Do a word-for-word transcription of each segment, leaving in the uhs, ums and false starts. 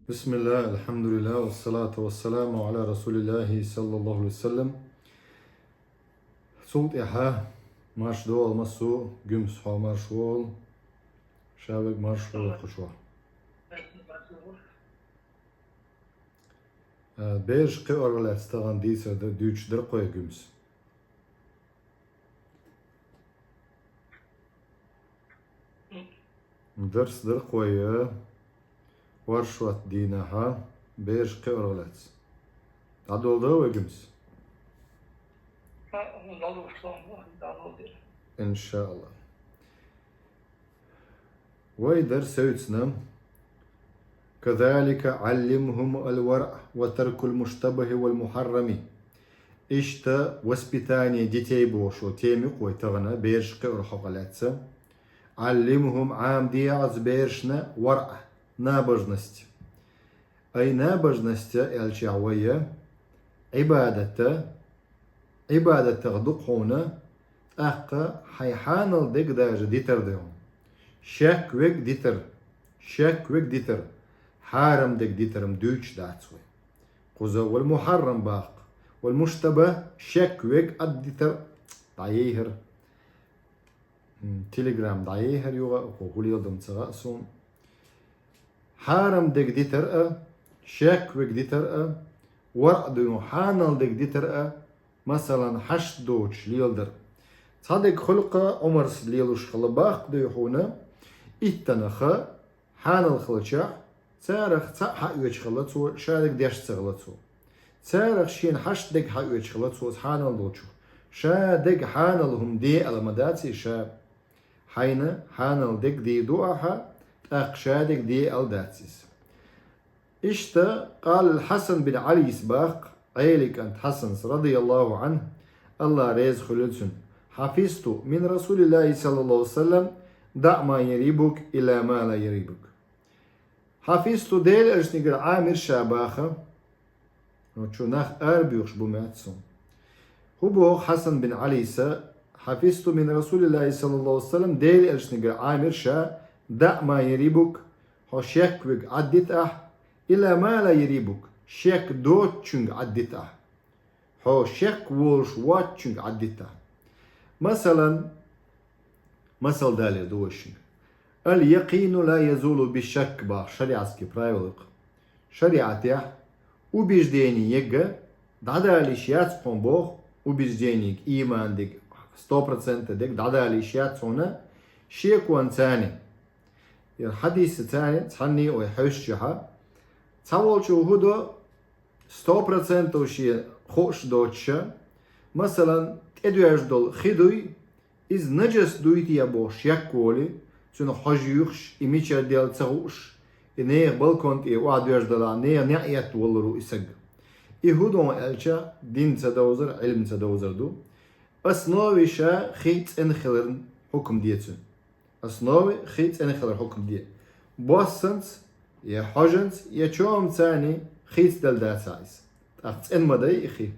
بسم الله، الحمد لله، والصلاة والسلام على رسول الله صلى الله عليه وسلم. Цул тӀехьа марш дола массо а, Гуьмс, хьо марш вола, ша вега марш вола кху чу. Э, бераш кхиорах лаьцна тахана дийцар д-, дуьйцуш дара-кх вай, Гуьмс? Дарс дара-кх вай, э, оршот дийнахьа, бераш кхиорах лаьцна. ДӀадоладу вай, Гуьмс? Иншааллах. Вай дар севцна: «كذلك علمهم الورع وترك المشتبه والمحرم». Иштта воспитание детей бохучу теме кхой тахана, бераш кхиорах лаьцна. «علمهم», Ӏамаде оцу берашна, «الورع», набожность. Ай набожность аьлча вай, Ӏибадата, Ӏибадатах ду-кх хьуна, тӀаккха хьайн хьанал дерг даже дитар ду хьуна. Шек верг дитар, шек верг дитар, хьарам дерг дитар-м дуьйцуш дац вай. Кхуза «والمحرم» боху-кх, «والمشتبه», шек верг а дитар, дӀаейхира. М, Telegram дӀаейхира юха, хӀу-, хӀу леладу-м ца хаьа суна. Хьарам дерг дитар а, шек верг дитар а, «الورع» ду хьуна, хьанал дерг дитар а, масалан, хьашт доцуш леладар. Цхьа дерг хуьлу-кх Ӏумарс лелош хилла, боху-кх ду хьуна, иттанах хьанал хилчахь, царах цхьаъ хьаоьцуш хилла цо, ша дерг деш ца хилла цо. Царах шена хьашт дерг хьаоьцуш хилла цо, хьанал долчух. Ша дерг хьанал хӀума де аьлла ма дац иза ша. Хьайна хьанал дерг дийр ду ахьа, тӀаккха ша дерг де аьлла дац иза. Иштта, قال الحسن بن علي, боху-кх Ӏелин кӀант Хьасанс, رضي الله عنه, АллахӀ реза хуьлийла цунна: «حفظت من رسول الله صلى الله عليه وسلم: دع ما يريبك إلى ما لا يريبك». «حفظت», Делан Элчанегара Ӏамийра ша, боху. Ну, чу нах арабоьхуш бу моьтту суна. ХӀун боху Хьасан бин Ӏалис: «حفظت من رسول الله صلى الله عليه وسلم», Делан Элчанегара Ӏамийра ша: «دع ما يريبك», хьо шек верг Ӏаддита ахь, «إلى ما لا يريبك», шек доцучуьнга Ӏаддита ахь. Хьо шек волуш воцучуьнга Ӏаддита ахь. Масалан, масал далийр ду вай шуьга. «اليقين لا يزول بالشك», боху шариатский правило-кх. ШариӀатехь убеждение ерг дӀадала йиш яц хьуна боху, убеждение, ийман дерг, сто процентов дерг дӀадала йиш яц хьуна шеконца. Яра хьадисаца цхьанне а вай хьаьвсича, цхьаволчо хӀун до, сто процентов шен хууш доцуша, масалан, тӀедоьжна долу хи дуй, иза нажас дуй те боху шек волий, цуьнан хьожа юьйхуш, и мичара делла ца хууш, и нехан балкон тӀе охьадоьжна далахь, нехан неӀ етта воллур ву и саг. И хӀун ду аьлча, дин ца довзар, Ӏилма ца довзар ду. Основе ша хи цӀена хиларна хьукам де цуьнан. Основе хи цӀена хилар хьукам де. Боссанца, я хьожанца, я чомаца хийцаделла дацахь иза. ТӀаккха цӀена ма дай и хи.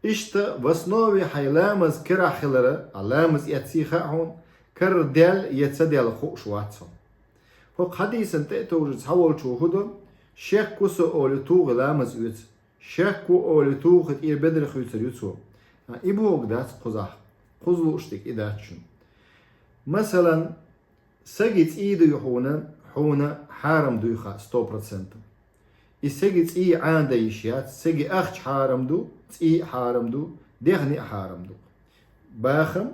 Иштта в основе хьайн ламаз карахь хилар, а ламаз эцций хаьа хьуна, карара даьлла я ца даьлла хууш вац хьуна. ХӀокху хьадисан тӀе а товжий цхьаволчо хӀун до, шек ву со олий тухий ламаз оьцу. Шек ву олий тухий тӀера бедар хуьйцур ю цо. А, и бохург дац кхузахь. Кхуза лууш дерг и дац шуна. Масалан, саги цӀий дуй хьуна, хьуна хьарам дуй хаьа сто процентов. И саги цӀий Ӏанадан йиш яц, саги ахча хьарам ду, цӀий а хьарам ду, дехне а хьарам ду. Бахам,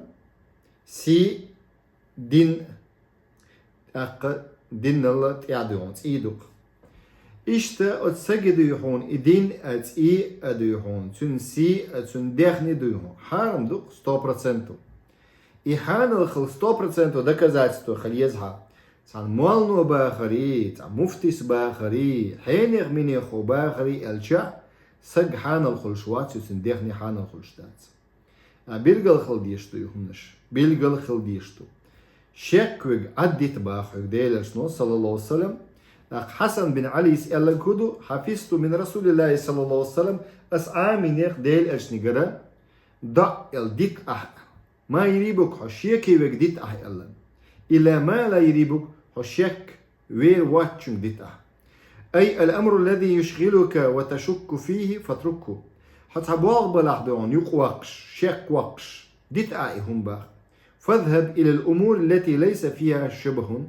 сий, дин, тӀаккха динал тӀехь дуй хьуна, цӀий ду-кх. Иштта оцу саги дуй хьуна, и дин а, цӀий а дуй хьуна, цуьнан сий а, цуьнан дехне дуй хьуна. Хьарам ду-кх сто процентов. И хьанал хила сто процентов доказательство хила еза хьан. Цхьана моллано бахарий, цхьа муфтис бахарий, хьенех-минехо бахарий аьлча, саг хьанал хуьлуш вац, цуьнан дехне хьанал хуьлуш дац. А, билггал хила дезаш ду и хӀуманаш. Билггал хила дезаш ду. Шек верг Ӏаддита боху хьоьга Делан Элчано, саллаллаху алейхи ва саллям. ТӀаккха Хьасан бин Ӏалис аьлларг хӀун ду: «حفظت من رسول الله صلى الله عليه وسلم», ас Ӏамийнехь Делан Элчанегара, «دع» аьлла, дита ахь. «ما يريبك», хьо шеке верг дита ахь аьлла. «إلى ما لا يريبك», хьо шек вер воцчуьнга дита ахь. أي الأمر الذي يشغلك وتشك فيه فاتركه. Хьо цхьа болх балахь ду хьуна юкъаваккхаш, шек ваккхаш, дита Ӏа и хӀума бах. فاذهب إلى الأمور التي ليس فيها شبه,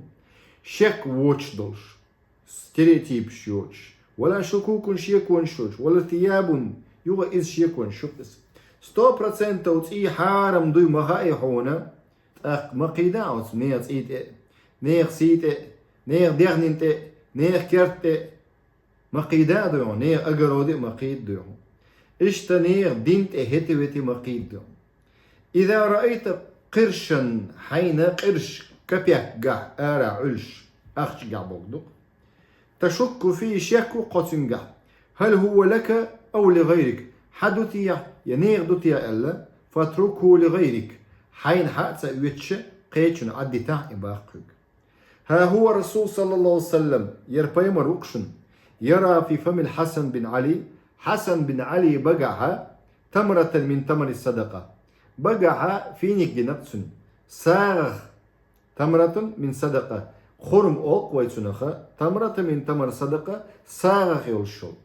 шек воцуш долуш, стереотипаш йоцуш, ولا شكوك, шеконаш йоцуш, ولا ارتياب, юха иза шеконаш ю-кх иза. Сто процентов цӀий хьарам дуй ма хаьий хьуна, тӀаккха ма кхийда оцу нехан цӀий тӀе, нехан сий тӀе, нехан дегӀнийн тӀе, нехан керта тӀе. Ма кхийда а дуй хьуна, нехан огороде а ма кхийда дуй хьуна. Иштта нехан дин тӀе хӀетте-ветте ма кхийда дуй хьуна. إذا رأيت قرشا, хьайна къирш, капек гахь ара Ӏуьллуш, ахча гахь богу ду-кх. تشك فيه, шек ву-кх хьо цуьнгахь. هل هو لك أو لغيرك, хьан ду те, я нехан ду те аьлла, فاتركه لغيرك, хьайна хьа а ца оьцуш, кхечунна Ӏаддитахь и бах хьоьга. ها هو الرسول صلى الله عليه وسلم, яра пайхамар ву-кх шуна, يرى في فم الحسن بن علي, Хьасан бин Ӏали багахьа, تمرة من تمر الصدقة, багахьа финик гина-кх цуьнан, сагӀах, تمرة من صدقة, хурма олу-кх вай цунах, تمرة من تمر الصدقة, сагӀах йолуш йолу.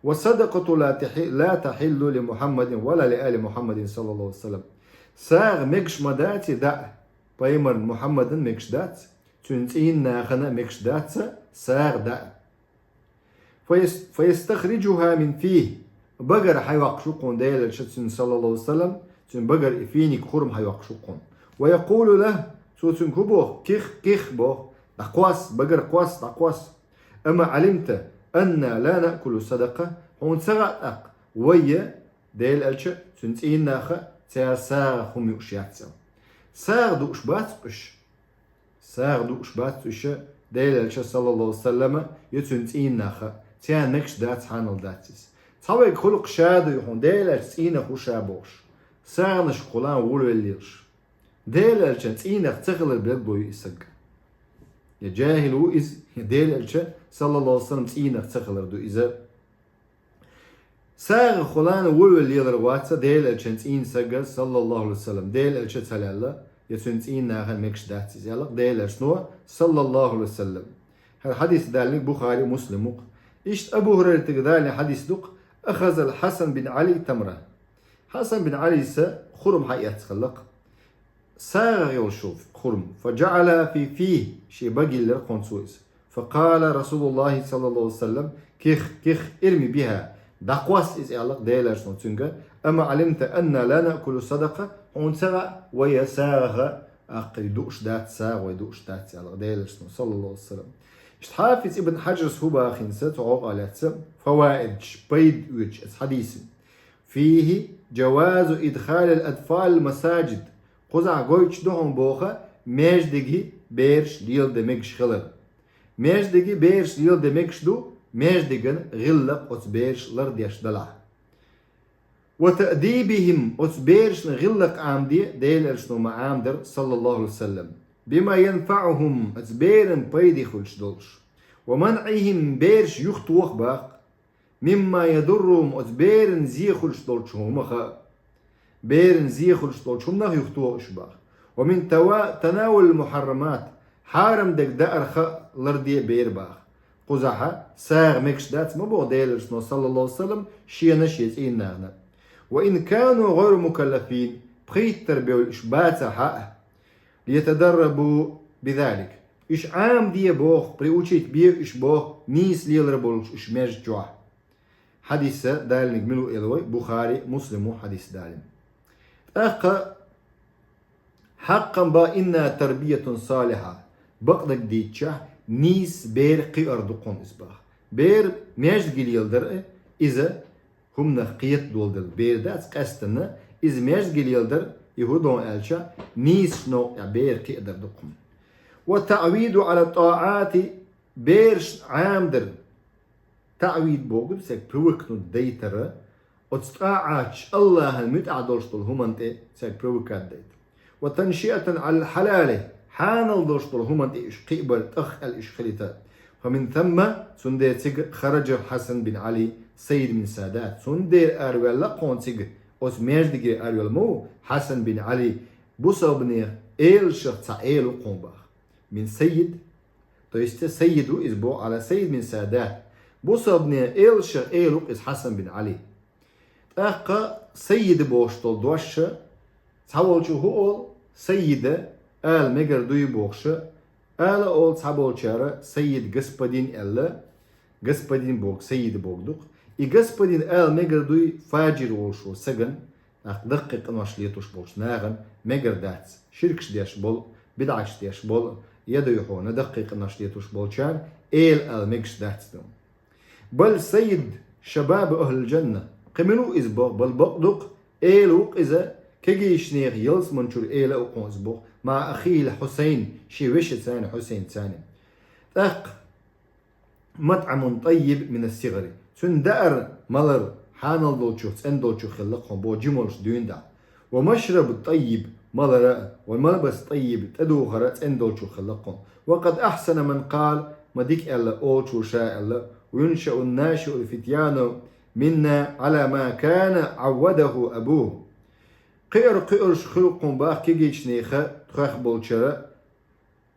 والصدقة لا تح-, لا تحل لمحمد ولا لآل محمد صلى الله عليه وسلم. СагӀа мегаш ма дац и даа, пайхамарна Мухьаммадан мегаш дац, цуьнан цӀийнан нахана мегаш дац сагӀа даа. فيس-, فيستخرجها من فيه, багара хьайоккхуш ву-кх хьуна Делан Элча цуьнан, صلى الله عليه وسلم, цуьнан багара и финик, хурма хьайоккхуш ву-кх хьуна. ويقول له, цо цуьнга хӀун боху? Ких, ких боху, дӀакхосса, багара кхосса, дӀакхосса. أما علمت أنا لا نأكل الصدقة, хьуна ца хаьа тӀаккха, вай, Делан Элча, цуьнан цӀийнан наха, цара сагӀа хӀума юуш яц аьлла. СагӀа дууш бац-кх уьш. СагӀа дууш бац уьш, Делан Элча, صلى الله عليه وسلم, я цуьнан цӀийнан наха, царна мегаш дац, хьанал дац иза. Цхьа вайга хуьлу-кх ша дуй хьуна, Делан Элчан цӀийнах ву ша бохуш, сагӀанашкахула волавелла лелаш. Делан Элчан цӀийнах ца хилар билгало ю и саг. Я жахӀил ву иза, я Делан Элча, صلى الله عليه وسلم, цӀийнах ца хилар ду иза. СагӀахула волавелла лелар вац Делан Элчан цӀийнан саг, صلى الله عليه وسلم, Делан Элча ца лаьлла, я цуьнан цӀийнан нахана мегаш дац иза аьлла-кх Делан Элчано, صلى الله عليه وسلم. ХӀара хьадис далийнарг Бухари, Муслим ву-кх. Иштта Абу ХӀурайратага далийна хьадис ду-кх: أخذ الحسن بن علي تمرة. Хьасан бин Ӏалис хурма хьаэцна хилла-кх. СагӀа йолуш йолу хурма. فجعلها في فيه, шен бага йиллира-кх хьуна цо иза. فقال رسول الله صلى الله عليه وسلم: كخ، كخ، ارم بها, дӀакхосса иза, аьлла-кх Делан Элчано цуьнга. أما علمت أنا لا نأكل الصدقة, хьуна ца хаьа, вай сагӀах, аккхий, дууш дац, сагӀа вай дууш дац, аьлла-кх Делан Элчано, صلى الله عليه وسلم. Иштта Хьафиз ибн Хьаджарас хӀун боху хӀинца, цу гӀовгӀа лаьцна, фаваидаш, пайда оьцуш оцу хьадисан. فيه جواز إدخال الأطفال المساجد. Кхузахь гойтуш ду хьуна боху маьждиге бераш леладан мегаш хилар. Маьждиге бераш леладан мегаш ду, маьждиган гӀиллакх оцу бераш лардеш далахь. وتأديبهم, оцу берашна гӀиллакх Ӏамаде Делан Элчано ма Ӏамадара, صلى الله عليه وسلم. بما ينفعهم, оцу беран пайде хуьлуш долуш. ومنعهم, бераш юхатоха бах. مما يضرهم, оцу беран зе хуьлуш долчу хӀумах а. Беран зе хуьлуш долчу хӀуманах юхатоха уьш бах. ومن توا-, تناول المحرمات, хьарам дерг даарх а ларде бер бах. Кхузахь сагӀа мегаш дац ма боху Делан Элчано, صلى الله عليه وسلم, шена а, шен цӀийнан нахана а. وإن كانوا غير مكلفين, пхийттара бевлла уьш бацахь а. ليتدربوا بذلك. Уьш Ӏамаде боху, приучить бе уьш боху, нийса лелар болуш уьш маьждиг чохь. Хьадис далийнарг мила ву аьлла вай, Бухари, Муслимо хьадис далийна. ТӀаккха хьаккхам бан: إنها تربية صالحة. Бакъдерг дийцича, нийса бер кхиар ду-кх хьуна иза бах. Бер маьждиге леладар а, иза хӀуманах кхета доладар бер дац, къаьсттина иза маьждиге леладар, и хӀун ду аьлча, нийсачу новкъа тӀехь бер кхиадар ду-кх хьуна. والتعويد على الطاعات, берашна Ӏамадар, таъвид бохург цаьрга привыкнуть дайтар, оцу тӀаӀаташ, Аллахьан муьтӀахь долуш долу хӀуманна тӀе цаьрга привыкать дайта. وتنشئة على الحلال, хьанал долуш долу хӀуманна тӀе уьш кхиабар, тӀах аьлла уьш хилийта. فمن ثم, цундела цига, خرج الحسن بن علي سيد من السادات, цундела араваьлла-кх хьуна цига, оцу маьждигера араваьлла ма ву Хьасан бин Ӏали, бусалбанех элашах цхьа эла ву-кх хьуна бах. من سيد, то есть سيد ву иза боху, على سيد من السادات. Бусалбане элча, элу-кх иза Хьасан бин Ӏали. ТӀаккха саййида бохуш долу дош, цхьаволчо хӀун олу, саййида ала мегар дуй бохуш, ала олу цхьаболчара, саййид, господин аьлла, господин боху, саййида боху ду-кх. И господин ала мегар дуй фажир волуш волу сагана, тӀаккха даккхий къинош летош болчу нахана мегар дац, ширкаш деш болу, бидӀаташ деш болу, я дуй хьуна, даккхий къинош летош болчарна эла ала мегаш дац ду. Бал саййид шабаби ахлил джанна. Кхин мила ву иза боху, бал бакъ ду-кх, эла ву-кх иза, кегийчу нехан ялсаманчуьра эла а ву-кх иза боху, маӀа ахихил Хьусайн, шен вешица Хьусайнца. ТӀаккха матӀамун тӀаййиб минас сигӀари. Цуьнан даар, малар хьанал долчух, цӀена долчух хилла-кх хьуна боху, жималш дуьйна дӀа. Ва машраб тӀаййиб, малара, ва малбас тӀаййиб, тӀедухара цӀена долчух хилла-кх хьуна. Ва къад ахьсана ман къала, ма дика аьлла олучо ша аьлла, ва юншаун нашиул фитьяну минна Ӏала ма кана Ӏаввадаху абуху. Кхиар кхиарш хуьлу-кх хьуна боху кегийчу нехан тхох болчара,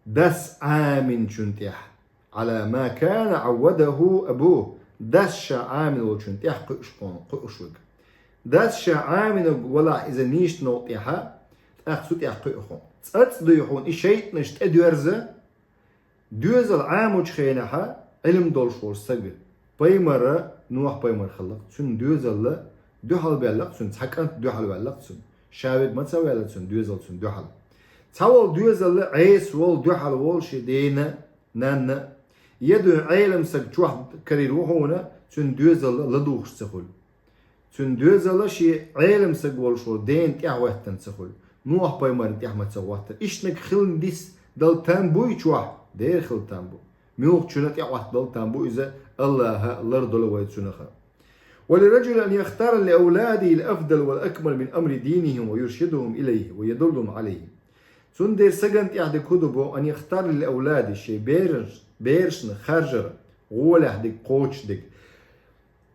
дас Ӏаминчун тӀехь. Ӏала ма кана Ӏаввадаху абу. Дас ша Ӏамин волчун тӀехь кхуьуш кхуьуш верг. Дас ша Ӏаминарг валахь иза нийсачу новкъа тӀехьа, тӀаккха цу тӀехь кхуьу хьуна. ЦӀацӀа дуй хьуна и шайтӀанаш тӀедоьрза, доьзал Ӏамочу хенахьа, Ӏилма долуш волу сага. Пайхамара, Нухь-пайхамар хилла-кх, цуьнан доьзалла дуьхьал ваьлла-кх цуьнан, цхьа кӀант дуьхьал ваьлла-кх цуьнан. Ша верг ма ца ваьлла цуьнан доьзал цуьнан дуьхьал. Цхьаволу доьзалла Ӏеса волу дуьхьал волу шен дена, нанна. Я дуй Ӏелам саг чохь карийр ву хьуна, цуьнан доьзалла ладугӀуш ца хуьлу. Цуьнан доьзалла шен Ӏелам саг волуш волу дена тӀаьхьахӀоьттина ца хуьлу, Нухь-пайхамарна тӀаьхьа ма ца хӀоттара. Иштаниг хилла нис дала там буй чохь? Дера хилла там бу. Муьлххачунна тӀаьхьахӀотта дала там бу иза АллахӀа лардала вай цунах. Ва лирраджули ан яхтара ли авладихил афдал вал акмал мин амри динихим ва юршидухум илайхи ва ядуллухум алайхи. Цундела сагана тӀехь дика хӀун ду боху, ан яхтара ли авлади, шен бераш-, берашна харжар, гӀолехь дика, кхочуш дика.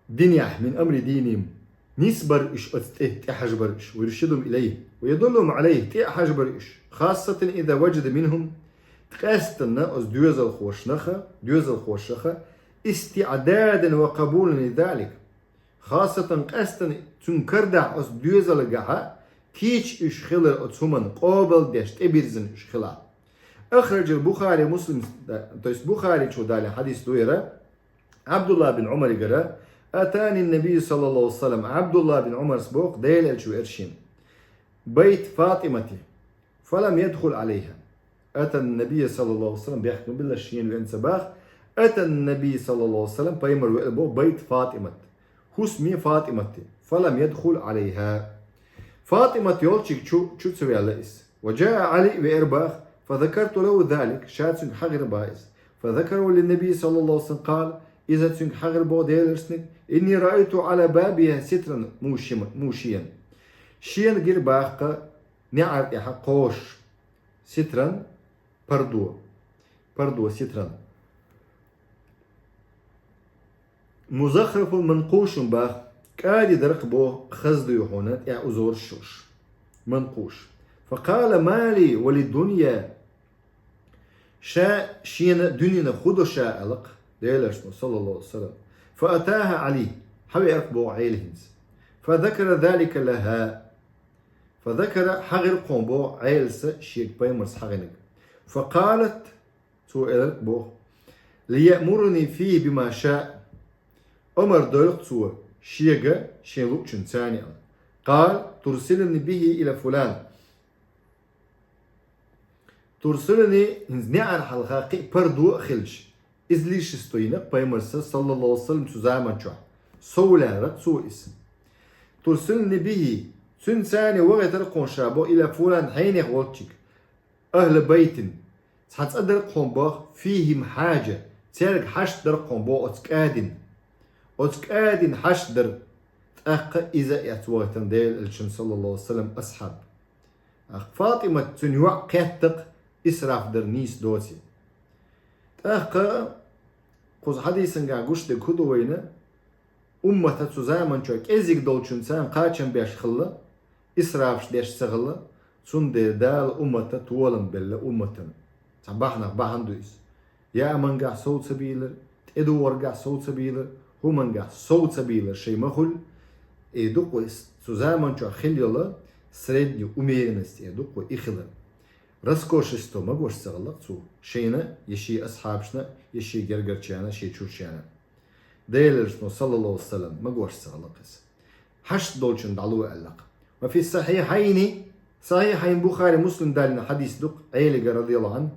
Динехь, мин амри динихим, нисбар уьш оцу тӀе, тӀе хьажбар уьш, ва юршидухум илайхи, ва ядуллухум алайхи, тӀе а хьажбар уьш, хассатан иза ваджада минхум, къаьсттина оцу доьзалхошнаха, доьзалхошаха, истиъдадан ва къабулан ли залик. Хассатан къаьсттина цуьнан карадахь оцу доьзалгахьа, кийча уьш хилар оцу хӀуманна, къобалдеш, тӀебирзина уьш хилахь. Ахраджал Бухари Муслим, то есть Бухаричо далийна хьадис ду хӀара, Абдулла бин Умаригара, атани Наби саллаллаху алейхи ва саллям, Абдулла бин Умарс боху, Делан элча веара шена. Байт Фатимати, фалам ядхул алейха. Атан Наби саллаллаху алейхи ва саллям, бехк ма биллара шена веана ца боху. Атан Наби саллаллаху алейхи ва саллям, пайхамар веана боху, байт Фатимат. ХӀусаме Фатимати, фалам ядхул алейха. Фатимат йолчиг чу, чу ца ваьлла иза. Ва джаа Али веара боху, фазакарту лаху залик, ша цуьнга хьахийра боху иза. Фазакараху линнаби саллаллаху алейхи ва саллям, къала, иза цуьнга хьахийра боху Делан элчанга, инни раайту ала бабиха ситран мушима-, мушиян. Шена гира боху неӀар тӀехьа кхош. Ситран, пардо. Пардо, ситран. Музахрафун манкъушун боху, кӀади дара-кх боху, хаза дуй хьуна, тӀехь узораш йолуш. Манкъуш. Факъала мали ва ли дунья. Ша шена дуьненах хӀун до ша аьлла-кх, Делан элчано, саллаллаху алейхи ва саллям. Фаатаха Али, хьавеара-кх боху Ӏела хӀинца. Фазакара залика лаха. Фазакара, хьахийра-кх хьуна боху Ӏелас шега пайхамарс хьахийнарг. Факъалат, цо элира-кх боху, лияъмурани фихи бима шаа. Омар дойла-кх цо шега, шен луъучунца аьлла. Къала, турсилуни бихи ила фулан. Турсилуни, хӀинца неӀар хьалха кхин а пардо а хилча, иза лиршис тойна-кх пайхамарс, саллаллаху алейхи ва саллям, цу заман чохь. Сов лаьара-кх цо иза. Турсилуни бихи, цуьнца аьлла вахийтира-кх хьуна ша боху, ила фулан, хьенех волччиг. Ахла байтин, цхьа цӀа дара-кх хьуна боху, фихим хьаджа, цаьрга хьашт дара-кх хьуна боху оцу кӀадина. Оцу кӀадина хьашт дара, тӀаккха иза а эцна вахийтина Делан элчан, саллаллаху алейхи ва саллям, асхьаб. Фатимат цуьнан йоӀ кхетта-кх, исраф дар нийса доций. ТӀаккха кхуза хьадисангахь гуш дерг хӀун ду вайна, уммата цу заман чохь кӀеззиг долчунна кхачам беш хилла, исрафаш деш ца хилла, цундела Дала уммата толам белла умматана. Цхьа бахьанах бахьана ду иза. Я амангахь сов ца бийлар, тӀедугӀаргахь сов ца бийла, хӀумангахь сов ца бийла шай ма хуьлу, э, дукха вай цу заманчохь хилла йолу средней умеренность, э, дукха вай и хилар. Роскошество магош ца гӀаллакх цо, шайна, я шен асхьабашна, я шен гергарчарна, шен чурчарна. Делан элчано, саллаллаху алейхи ва саллям, магош ца гӀаллакх иза. Хьашт долчун дӀало аьллакх. Ва фи сахьихьайни, сахьихьайн Бухари, Муслим далийна хьадис ду-кх Ӏелига, радияллаху Ӏанхьа,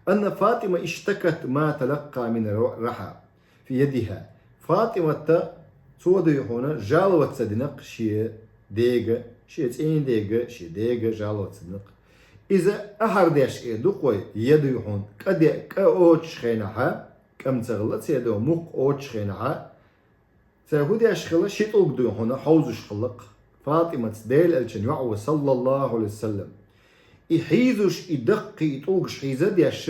анна Фатима иштакат ма талаккха мин рахьа фи ядиха. Фатимата цо дуй хьуна жаловаться динакх шен дега, шен цӀийнан дега, шен дега жаловаться динакх. Иза ахьар деш, э, дукха вай, я дуй хьуна кӀа де-, кӀа оцуш хенахьа, кӀам ца гӀалла церан, мукх оцуш хенахьа, цара хӀун деш хилла, ши тӀулг дуй хьуна хьовзуш хилла-кх Фатимаца Делан элчан йоӀ ву, саллаллаху алейхи ва саллям. И хьийзуш, и даккхий, и тӀулгаш хьийза а деш,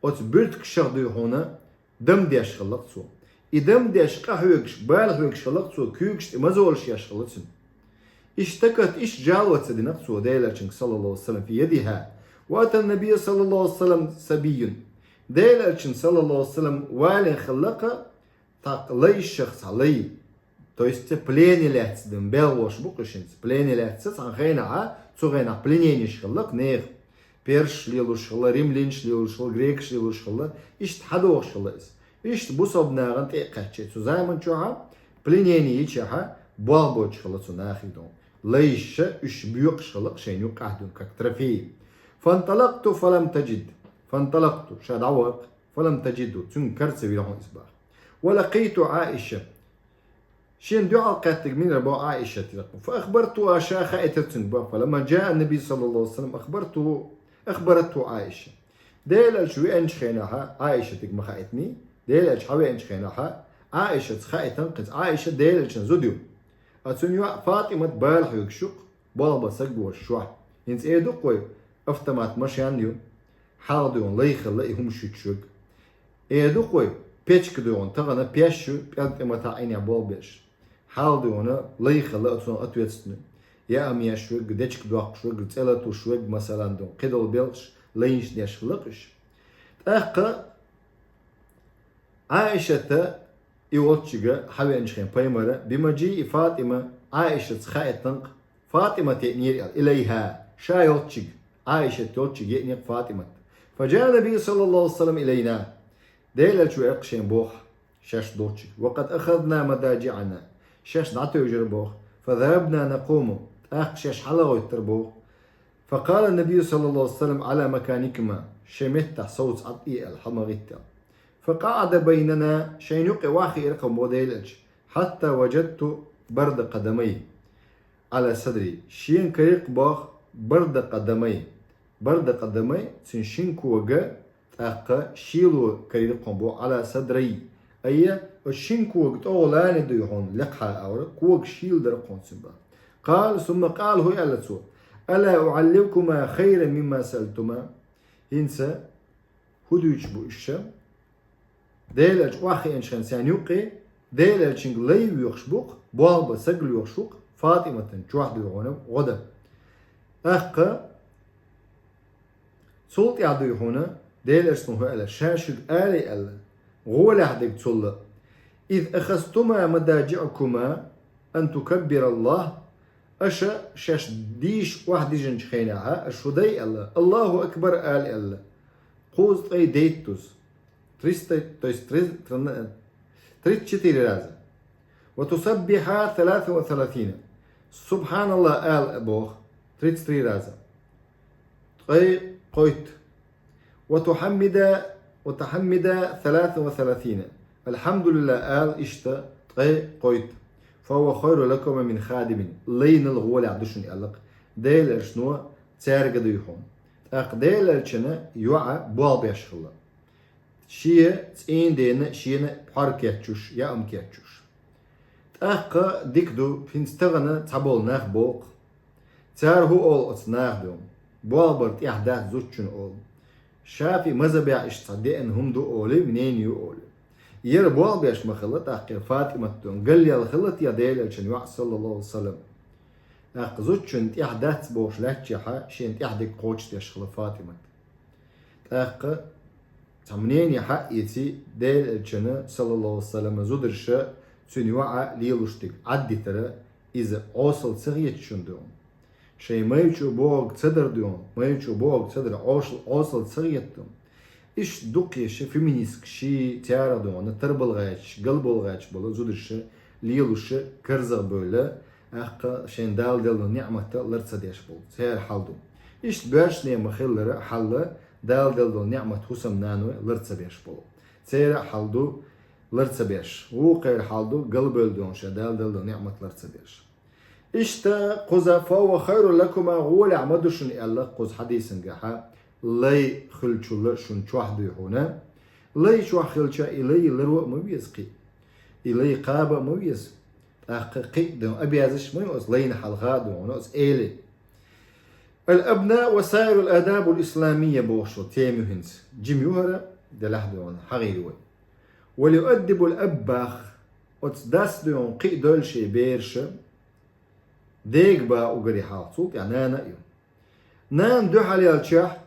оцу буьртигашах дуй хьуна дам деш хилла-кх цо. И дам деш, къахьоьгуш, бала хьоьгуш хилла-кх цо, куьйгаш тӀе мозолаш еш хилла цуьнан. Иштакат, иштта жаловаться динакх цо Делан элчанга, саллаллаху алейхи ва саллям, фи ядиха. Ва атан набийя, саллаллаху алейхи ва саллям, сабийюн. Делан элчанна, саллаллаху алейхи ва саллям, валийна хилла-кх цхьа лайшах цхьа лай. То есть плене лаьцна дина, белхалош бу-кх уьш хӀинца. Плене лаьцна цхьана хенахьа, цу хенахь плененеш хилла-кх нехан. Персаш лелош хилла, римлянаш лелош хилла, грекаш лелош хилла, иштта хьадогӀуш хилла иза. Иштта бусалба нахана тӀе а кхаьчча, цу заманчохьа пленение йичахьа, болх боцуш хилла цу нахе дуй хьуна. Лайша уьш боькъуш хилла-кх шайна юккъехь дуй хьуна, как трофей. Фанталакту фалам таджид. Фанталакту, ша дӀавахара-кх, фалам таджиду, цуьнга кара ца вира хьуна иза боху. Ва лакъийту Ӏаиша. Шена дуьхьал кхеттиг мила яра боху Ӏаишат яра. Фа ахбартуха, ша хаийтира цуьнга боху. Фаламма джаа ан-набий, саллаллаху алейхи ва саллям, ахбарту, ахбаратху Ӏаиша. Делан элча веанчу хенахьа, Ӏаишатиг ма хаийтиний, Делан элча хьавеанчу хенахьа, Ӏаишатца хаийтина-кх иза. Ӏаиша Делан элчан зуда ю. А цуьнан йоӀ Фатимат бала хьоьгуш ю-кх, болх бан саг воцуш чохь. ХӀинца эр ду-кх вай, автомат машен ю, хьалха дуй хьуна лай хилла и хӀума шуьйцуш верг. Эр ду-кх вай, печка дуй хьуна тахана пеш ю, пӀелг тӀе матахь Ӏийнехь болх беш. Хьалха дуй хьуна лай хилла оцунах ответственный. Яа еш верг, дечка доккхуш верг, цӀе латуш верг, масалан, дуй хьуна кхидолу белхаш лайнаш деш хилла-кх уьш. ТӀаккха Ӏаишата и волччига хьавеанчу хенахь пайхамара, бимаджии Фатима, Ӏаишатца хаийтина-кх, Фатимат еънера аьлла, илайха, ша йолччига, Ӏаишат йолччига еънера-кх Фатимат. Фаджаа набий, саллаллаху алейхи ва саллям, илайна. Делан элча веара-кх шена боху, шаьш долччига. Ва къад ахазна мададжиъана. Шаьш дӀатевжира боху. Фазахабна накъуму. ТӀаккха шаьш хьалагӀоьттира боху. Факъала набий, саллаллаху алейхи ва саллям, Ӏала маканикума, шайн меттахь совца Ӏад и аьлла, хьала ма гӀиттал. Факъаъада байнана, шайна юкъе охьахиира-кх боху Делан элча, хьатта ваджадту барда къадамайхи Ӏала садри, шена карийра-кх боху барда къадамайхи. Барда къадамайхи, цуьнан шина кога, тӀаккха шийло карийра-кх боху, Ӏала садрайхи. Айя, оцу шина кога тӀе лаьрна дуй хьуна лекха хьала, когаш шийла дара-кх цуьнан боху. Къала, сумма къала, хӀун аьлла цо? Ала уӀаллимукума хайран мимма саъалтума? ХӀинца хӀун дуьйцуш бу уьш? Делан элча охьахиъначу хенахь царна юккъе, Делан элчанга лай воьхуш бу-кх, болх бан саг лоьхуш ву-кх, Фатиматан чохь дуй хьуна гӀо дан. ТӀаккха цул тӀаьхьа дуй хьуна, Делан элчано хӀун аьлла, ша шуьга алий аьлла, гӀолехь дерг цул а: «Из ахазтума мададжиъакума ан тукаббираллах», аша шаьш дийша охьадижинчу хенахьа, аша хӀун дай аьлла, «Аллаху акбар» ала аьлла, кхузткъе дейттаза. Триста, то есть три, трин-, тридцать четыре раза. «Ва тусаббиха саласа ва саласина». «Субханаллах» ала боху тридцать три раза. Ткъе кхойтта. «Ва тухаммида, ва тухаммида саласа ва саласина». «Алхамдулиллах» ала иштта ткъе кхойтта. «Фа хува хайру лакума мин хадимин». Лайнал гӀолехь ду шуна аьлла-кх Делан элчано цаьрга дуй хьуна. ТӀаккха Делан элчанан йоӀ болх беш хилла. Шен цӀийнан дена, шена пхьор кечъеш, яам кечъеш. ТӀаккха дика ду, хӀинца тахана цхьаболу нах боху-кх. Цара хӀун олу оцу наха дуй хьуна? Болх бар тӀехь дац зудчун олу. ШафиӀи мазхабехь иштта цхьа деана хӀума ду олий, мнение ю олий. Яра болх беш ма хилла тӀаккха Фатимат дуй хьуна, галъяьлла хилла те Делан элчанан йоӀ, саллаллаху алейхи ва саллям? ТӀаккха зудчунна тӀехь дац бохуш лаьттачехьа, шена тӀехь дерг кхочушдеш хилла Фатимат. ТӀаккха Цхьа мнение хьаэций, Делан Элчана, саллаллаху алейхи ва саллям, зударша цуьнан йоӀа лелош дерг Ӏаддитара, иза Ӏосал ца хеташ шуна дуьхьал. Шайн майрачо бохург ца дар дуьхьал, майрачо бохург ца дар Ӏошал, Ӏосал ца хеташ дуьхьал. Иштта дукха еш феминисткаш, царах дуьхьал, тарбала гӀерташ, галбала гӀерташ бола зударша лелош, карзах бевлла, тӀаккха шайна Дала делла ниӀмат лар ца деш бола. Церан хьал ду. Иштта боьршачу нехан ма-хиллара хьал, Дала делла ниӀмат хӀусамнаной лар ца беш бола. Церан хьал ду лар ца беш. Вукхеран хьал ду галбевлла дуьхьал шайн Дала делла ниӀмат лар ца беш. Иштта кхуза «فهو خير لكما», гӀолехь ма ду шуна аьлла кхуза хьадисангахьа, лай хилчул шуна чохь дуй хьуна. Лай чохь хилча, и лай ларо а ма веза кхин. И лай кхаба а ма веза. ТӀаккха кхин а дан обязанность ма ю оцу лайна хьалха а ду хьуна оцу эле. «الأبناء وسائر الآداب الإسلامية» бохуш тема ю хӀинца. Жима ю хӀара, делахь а дуй хьуна, хьагӀийла вай. «وليؤدب الأب» бах, оцу дас дуй хьуна кхин а дойла шен бераша, дега бан уггаре хьалха, цул тӀаьхьа нана а ю. Нана дуьхьал ялчахь,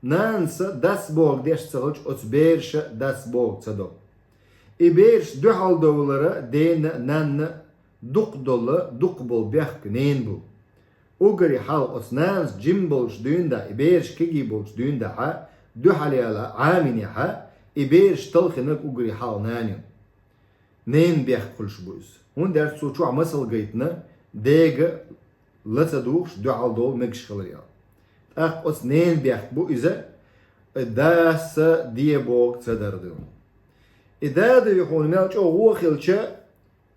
нанас дас бохург деш ца хилча, оцу бераша дас бохург ца до. И бераш дуьхьал довлара дена а, нанна а дукха долу, дукха болу бехк ненан бу. Уггаре хьалха оцу нанас жима болчу дуьйна дӀа, и бераш кегий болчу дуьйна дӀа хьа, дуьхьал яла Ӏамийна хьа, и бераш талхийнарг уггаре хьалха нана ю. Ненан бехк хуьлуш бу иза. ХӀунда аьлча цо чохь масал гайтина, дега ла ца духуш, дуьхьал довла мегаш хилар аьлла. ТӀаккха оцу ненан бехк бу иза, и дас де бохург ца дар ду. И да дуй хьуна мел чӀогӀа вон хилча,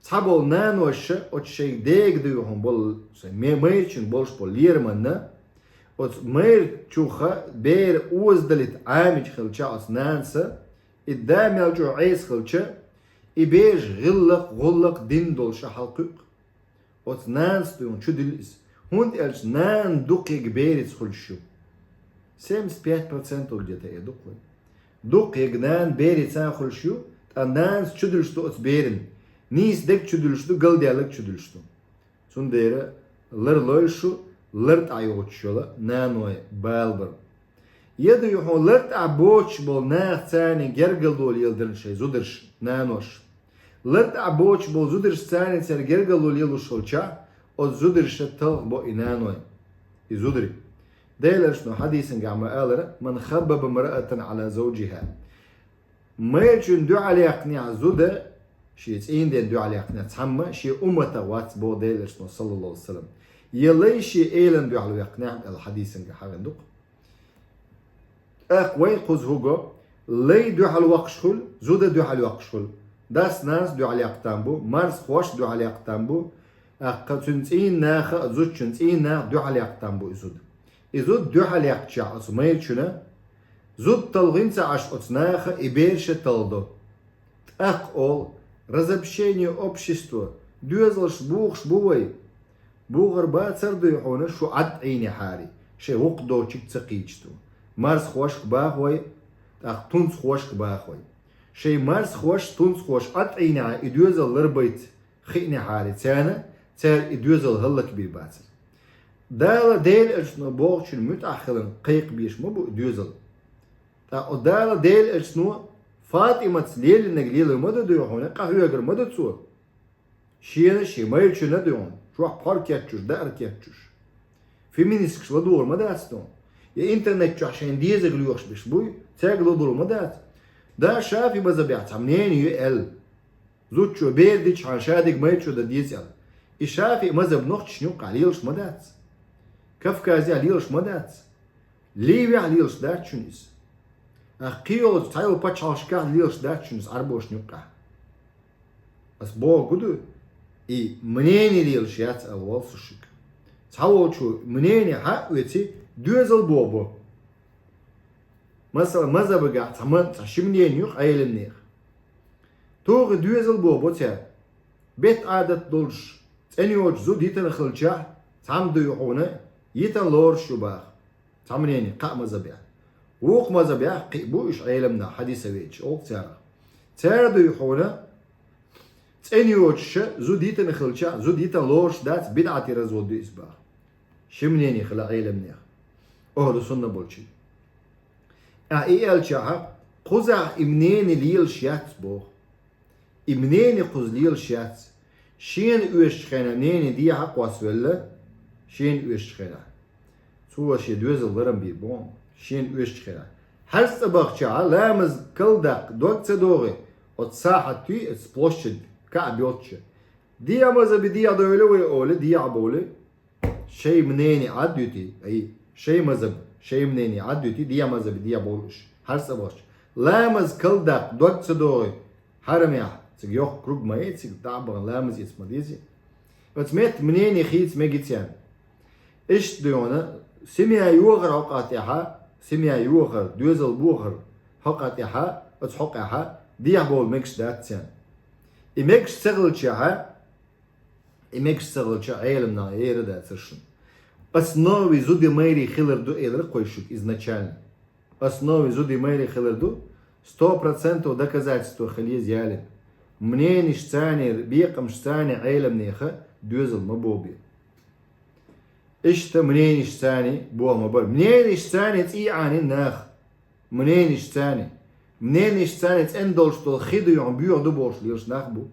цхьаболу наноша оцу шайн дега дуй хьуна болу, шайн ме-, майрачун болуш болу лераманна, оцу майрачуха бер озадалийта Ӏамийча хилча оцу нанаса, и да мел чӀогӀа Ӏеса хилча, и бераш гӀиллакх, гӀуллакх дина долуш хьалакхуьу. Оцу нанас дуй хьуна чудилла иза. ХӀунда аьлча нана дукхаерг бераца хуьлуш ю. Семьдесят пять процентов где-то э дукха вай. Дукхаерг нана бераца хуьлуш ю, ткъа нанас чудуьллуш ду оцу берана. Нийса дерг чудуьллуш ду, галдаьлларг чудуьллуш ду. Цундела лар лойла шу, лар тӀехь йоцуш йола наной бала бар. Я дуй хьуна лар тӀехь боцуш болу нах царна гергарло леладарна шайн зударш, нанош. Лар тӀехь боцуш болу зударш царна церан гергарло лелош хилчахь, оцу зударша талхабо и наной, и зударий. Делан Элчано хьадисангахь ма-аллара: «من خبب امرأة على زوجها». Майрачун дуьхьал яьккхинехь зуда, шен цӀийнан ден дуьхьал яьккхинехь цхьамма, шен умматах вац боху Делан Элчано, саллаллаху алейхи ва саллям. Я лай шен элан дуьхьал ваьккхинехь, аьлла хьадисангахь хьагӀина ду-кх. ТӀаккха вайн кхуза хӀу го, лай дуьхьал воккхуш хуьлу, зуда дуьхьал йоккхуш хуьлу. Дас-нанас дуьхьал яккха там бу, марзхош дуьхьал яккха там бу, тӀаккха цуьнан цӀийнан наха а, зудчун цӀийнан наха дуьхьал яккха там бу и зуда. И зуда дуьхьал яьккхичахь оцу майрачунна, зуда талхийна ца Ӏаш оцу наха и бераша талхадо. ТӀаккха олу: «Разобщение общества, доьзалш бухуш бу вай». Бухар бацар дуй хьуна шу Ӏад Ӏийнехьарий, шайн гӀуллакх доцург ца кхийча ду. Марзхошка баха вай, тӀаккха тунцхошка баха вай. Шайн марзхош, тунцхош Ӏад Ӏийнехьа и доьзал ларбайта хиънехьарий царна, цара и доьзал хӀаллакбийр бацар. Дала Делан Элчано бохучун муьтӀахь хиларна кхайкхабеш ма бу и доьзал. ТӀаккха Дала Делан Элчано ФатӀиматца лелийнарг лело ма ду дуй хьуна, къахьоьгур ма ду цо. Шена а, шен майрачунна а дуй хьуна, чохь пхьор кечъеш, даар кечъеш. Феминисткаш ладугӀур ма дац дуй хьуна. Я интернет чохь шайна дезарг лоьхуш берш буй, цаьрга ладугӀур ма дац. Да, шафиӀи мазхабехь цхьа мнение ю аьлла. Зудчо бер дичхьана шадерг майрачо дан деза аьлла. И шафиӀи мазхаб нохчашна юккъехь лелаш ма дац. Кавказехь лелаш ма дац. Ливехь лелаш дац шуна иза. Ах, кхийолчу цхьайолу пачхьалкхашкахь лелаш дац шуна иза Ӏарбошна юккъехь. Ас боху гу ду, и мнение лелаш яц аьлла волу со шуьга. Цхьаволчо мнение хьа а оьций, доьзал боху бо. Масала, мазхабагахь цхьа ма-, цхьа ши мнение ю Ӏеламнех. Тухий доьзал боху бо цара. Бет Ӏадат долуш, цӀена йоцуш зуда йитина хилчахь, цхьамма дуй хьуна, йитина лоруш ю баха. Цхьа мнение кхаа мазхабехь. Вукху мазхабехь кхин а бу уьш Ӏеламнах хьадиса веъча, олу царах. Цара дуй хьуна, цӀена йоцуша зуда йитина хилчахь, зуда йитина лоруш дац, бидӀати развод ду иза баха. Ши мнение хила Ӏеламнех. Ахьлу сунна болчий. А и аьлчахьа, кхузахь и мнение лелаш яц боху. И мнение кхуза лелаш яц. Шена оьшучу хенахь мнение дехьа кхоссавелла, шена оьшучу хенахь. Цо шен доьзал ларам бийр бу, шена оьшучу хенахь. ХӀара цӀа бахчахьа, ламаз калдаккха дог ца догӀий, оцу сахьат туьй оцу площадь, каӀ боьлча. Дехьа маза би дехьа довла вай олий, дехьа бовлий. Шайн мнение Ӏад ю те, ай, шайн мазхаб, шайн мнение Ӏад ю те, дехьа мазхаб, дехьа болуш, хьарс а бахча. Ламаз калдаккха дог ца догӀий, хьарамехь, цига йоккха круг ма яй, цига дӀа а бахана ламаз эца ма дезий. Оцу метта мнение хийца мегий царна. Иштта дуьйхьуна, семья йохар хьокъа тӀехьа, семья йохар, доьзал бохар хьокъа тӀехьа, оцу хьокъехьа, дехьа бовла мегаш дац царна. И мегаш ца хилчахьа, И мегаш ца хилча, Ӏеламнаха эр дацара шуна. Основе зуди майрий хилар ду элира кхой шуьга изначально. Основе зуди майрий хилар ду, сто процентов доказательство хила еза ялин. Мнениш цани, бекъамш цани Ӏеламнеха доьзал ма бобе. Иштта мнениш цани боху ма бар. Мнениш цани цӀий Ӏани нах. Мнениш цани. Мнениш цани цӀена долуш долу хи дуьйхьун боьха ду бохуш лелаш нах бу.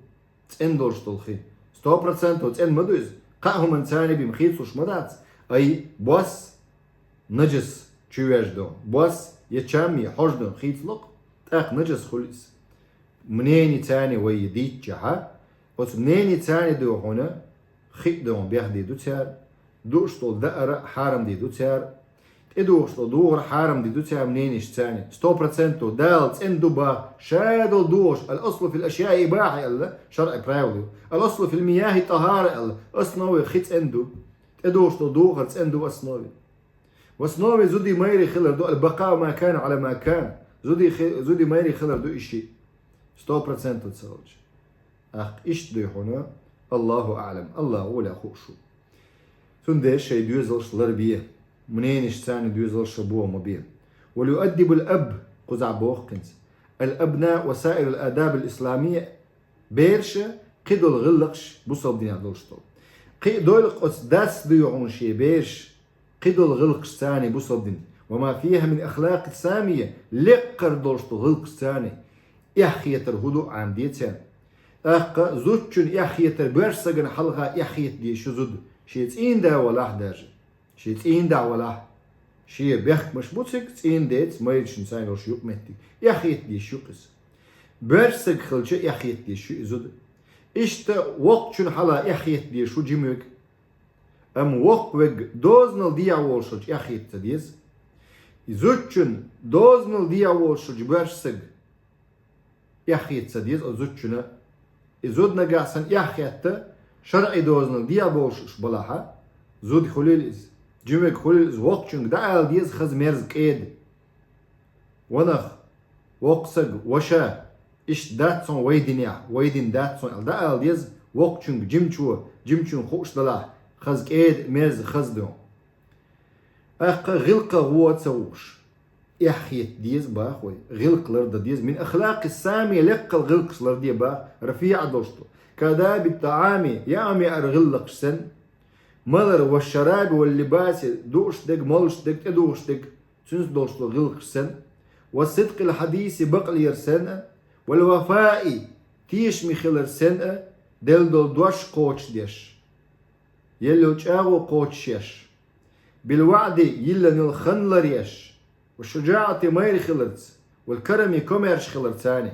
ЦӀена долуш долу хи. Сто процентов цӀена ма ду иза. Кхаа хӀуманца царна бен хийцалуш ма дац. Ай, бос, наджас чу веш ду. Бос, я чам, я хьожа ду, хийцалу-кх. ТӀаккха наджас хуьлу иза. Мнение царна вай дийцчахьа, оцу мнение царна ду хьуна, хи а ду бехде ду цара, дууш долу даар а хьарам де ду цара, ТӀедухуш долу духар хьарам де ду цара мнениш цани. Сто процентов Дала цӀена ду баха, ша долу духуш, ал-аслу фил ашяи ибаха аьлла, шарӀи правила ю. Ал-аслу фил мияхи тахара аьлла, основе хи цӀена ду. ТӀедухуш долу духар цӀена ду основе. В основе зуди майри хилар ду, ал-бакау ма кана ала ма кана. Зуди хи-, зуди майри хилар ду и шиъ. Сто процентов ца хилча. ТӀаккха иштта дуй хьуна, Аллаху аълам, Аллах гӀоле хууш ву. Цундела шайн доьзалш ларбе, мнениш царна доьзалш боху ма бе. Валюаддибул аб, кхузахь боху хӀинца. Ал-абна ва саирул адаб ал-исламия, бераша кхидолу гӀиллакхаш бусалба динехь долуш долу. Кхидолу оцу дас дуй хьуна шен бераш, кхидолу гӀиллакхаш царна бусалба дин. Ва ма фиха мин ахлакъи самия, лекхар долуш долу гӀиллакхаш царна. Эхь хетар хӀун ду Ӏамде царна. ТӀаккха зудчун эхь хетар боьрша сагана хьалха эхь хета дезаш ю зуда. Шен цӀийнан да валахь даже. Шен цӀийнан да валахь. Шен бехкамаш бу цига цӀийнан деца, майрачун царна йолуш юкъаметтиг. Эхь хета дезаш ю иза. Боьрша саг хилча эхь хета дезаш ю и зуда. Иштта воккхачун хьала эхь хета дезаш ву жима верг. Амма воккха верг дозанал дехьа волуш хилча эхь хета ца деза. И зудчун дозанал дехьа волуш хилча боьрша саг эхь хета ца деза оцу зудчуна. И зуда нагахь санна эхь хетта, шарӀи дозанал дехьа волуш уьш балахьа, зуда хуьлийла иза. Жима верг хуьлийла иза, воккхачуьнга дӀаала деза хаза мерза кӀеда. Ва нах, воккха саг, ваша, иштта дац хьуна вай динехь, вай дин дац хьуна аьлла дӀаала деза, воккхачуьнга жимачо, жимачуьнга хууш далахь, хаза кӀеда, мерза хаза ду. ТӀаккха гӀиллакхах вон ца вууш, эхь хета деза баха вай, гӀиллакх лардан деза. Мин ахлакъи самия, лекхал гӀиллакхаш ларде баха, рафиӀа долуш ду. Кадаби таами, яа-меара гӀиллакхаш санна, малар ва шараби ва либаси, дууш дерг, молуш дерг, тӀедухуш дерг, цуьнца долуш долу гӀиллакхаш санна, ва сидкъил хьадиси, бакълер санна, вал вафаи, тешаме хилар санна, делла долу дош кхочушдеш, елла йолу чӀагӀо кхочушъеш, бил ваъди, йилланал хан ларъеш, ва шужаъати, майра хиларца, вал карами, комаьрша хилар царна.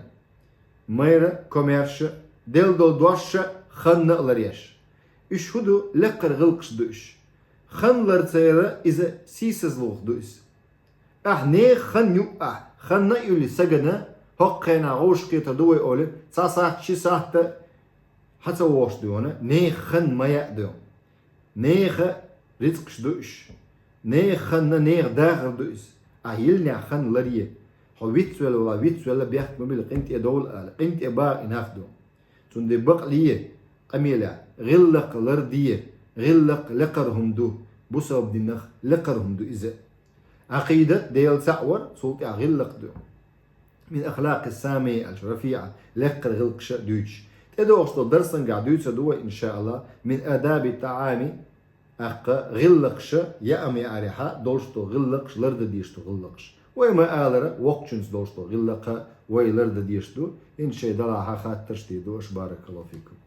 Майра, комаьрша, делла долу дош а, ханна а ларъеш. Уьш хӀун ду, лекхара гӀиллакхаш ду уьш. Хан лар ца яра иза сийсазлух ду иза. Ахь нехан хан юкъахь, ханна а юьллий сагана, хӀокху хенахь вовшахкхетар ду вай олий, цхьа сахьт, ши сахьт а хьан ца вогӀуш дуьйхьуна, нехан хан ма яа дуьйхьуна. Нехан рицкъаш ду уьш. Нехан ханна нехан дахар ду иза. Ахь йиллинехь хан ларъе. Хьо вицвелла вала, вицвелла бехк ма билла, къинтӀе довла ала, къинтӀе баха и нах ду. Цундела бакъле, къамелехь, гӀиллакх ларде, гӀиллакх лекхара хӀума ду, бусалба динах лекхара хӀума ду иза. Ӏакъидат, Дела цхьаъ вар, цул тӀаьхьа гӀиллакх ду. Мин ахлакъи самия аьлча, рафиӀа, лекхара гӀиллакхаш а дуьйцуш. ТӀедогӀуш долу дарсангахь дуьйцур ду вай, иншааллах, мин адаби таами, тӀаккха гӀиллакхаш а, яа-меарехьа долуш долу гӀиллакхаш, лардан дезаш долу гӀиллакхаш. Вай ма алара, воккхачунца долуш долу гӀиллакх вай лардан дезаш ду, хӀинца шайн Далла хьан хаттарш дийр ду аша, баракаллаху фикум.